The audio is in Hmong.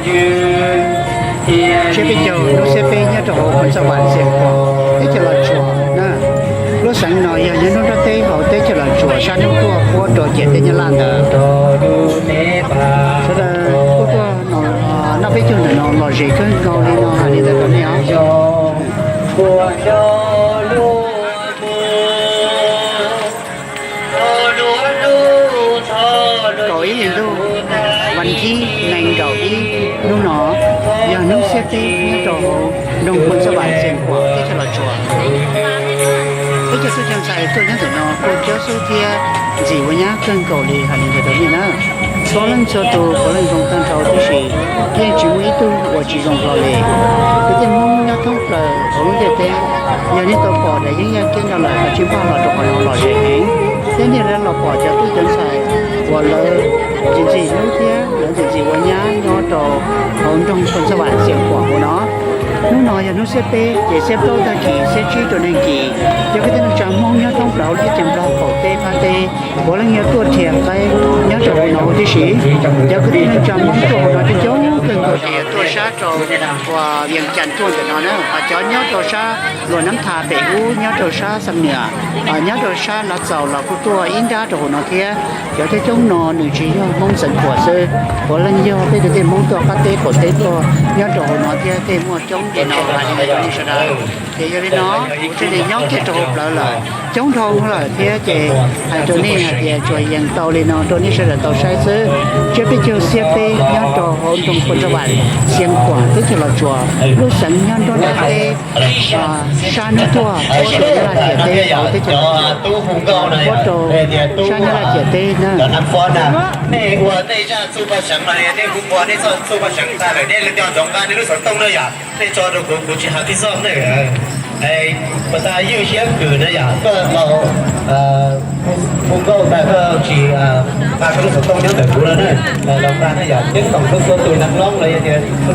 Tsiab peb caug hnub xiab peb nyob rau hauv Phoos Xas Vas Xias Khuam teb chaws Los Tsuas na. Lub xeev no yog nyob hnub nrab teb hauv teb chaws Los Tsuas sab hnub tuaj puab rau ciam teb Nyab Laj ntawd. Sawv daws kuj tuaj noj peb caug ntawm no lom zem kawg nkaus li no hais li ntawd rau nej os. Kaum ib hlis ntuj, vas thib nees nkaum ib, hnub no yog hnub xiab peb nyob rau hauv nroog Phoos Xas Vas Xias Khuam teb chaws Los Tsuas. Peb cov tub cov ntxhais tuaj nyob ntawm no kuj coob xub thiab ntxim ua nyab kawg nkaus li hais li ntawd rau nej na. Txhua leej txhua tus puav leej zoo tag nrho tib si, yeej tsis muaj ib tug uas tsis zoo hlo li. Kwv tij Hmoob nyob thoob plaws hauv lub ntiaj teb, yog nej tau pom daim yeeb yaj kiab no lawm ho tsis npaj los rau qhov no lom zem heev. Thiab nej yuav los pom cov tub cov ntxhais uas lawv ntxim ntxim hlub thiab lawv ntxim ntxim ua nyab nyob rau hauv nroog Phoos Xas Vas Xias Khuam hauv no. Hnub no yog hnub xiab peb ces xiab plaub tag kis xiab tsib rau neeg kis. Cov kwv tij neej tsa Hmoob nyob thoob plaws hauv lub teb chaws Nplog qaum teb qab teb puav leej yuav tuaj dhia qaib nyob rau hauv no huv tib si. Cov kwv tij neej tsa Hmoob tuaj hauv no coob coob kawg nkaus ces yuav tuaj sab rau uas Vias Cas tuaj ntawm no na, ho cov nyob rau sab Luam Nab Thas pem ub, nyob rau sab Xam Nuam, nyob rau sab Lav Txaus los kuj tuaj ib nrab rau hauv no thiab. Cov coob coob no nws tsis yog Hmoob xeev Khuam xwb, puav leej yog peb kwv tij Hmoob tuaj qab teb qaum teb tuaj nyob rau hauv no thiab tej muaj coob li no hais li ntawd rau nej sawv daws. Ces yog li no kuv thiaj li nyob kiag rau hauv plawv lawm coob dhau lawm thiab ces hais rau nej hais tias tsuas yees tau li no rau nej sawv daws tau saib xwb. Tsiab peb caug xiab peb nyob rau hauv nroog Phoos Xas Vas Xias Khuam teb chaws Los Tsuas, lub xeev nyob nruab nrab teb sab hnub tuaj puab rau Nyab Laj ciam teb hauv teb chaws Los Tsuas, puab rau sab Nyab Laj ciam teb na. Nej ua nej zaj txuj paj seev los nej hu ua nej txoj txuj paj seev tag lawm nej coj ntsoov nqa nej lub xov tooj na yom, nej tso rau kuv, kuv tsis hais tib txoj na. Pas tas ywj siab kws na yom, koj laus hu nkauj tas koj tsis nqa koj lub xov tooj nyob ntawm kuv no na, los nqa na yom, ceeb toom txhua txhua tus neeg loob los yog tias txhua txhua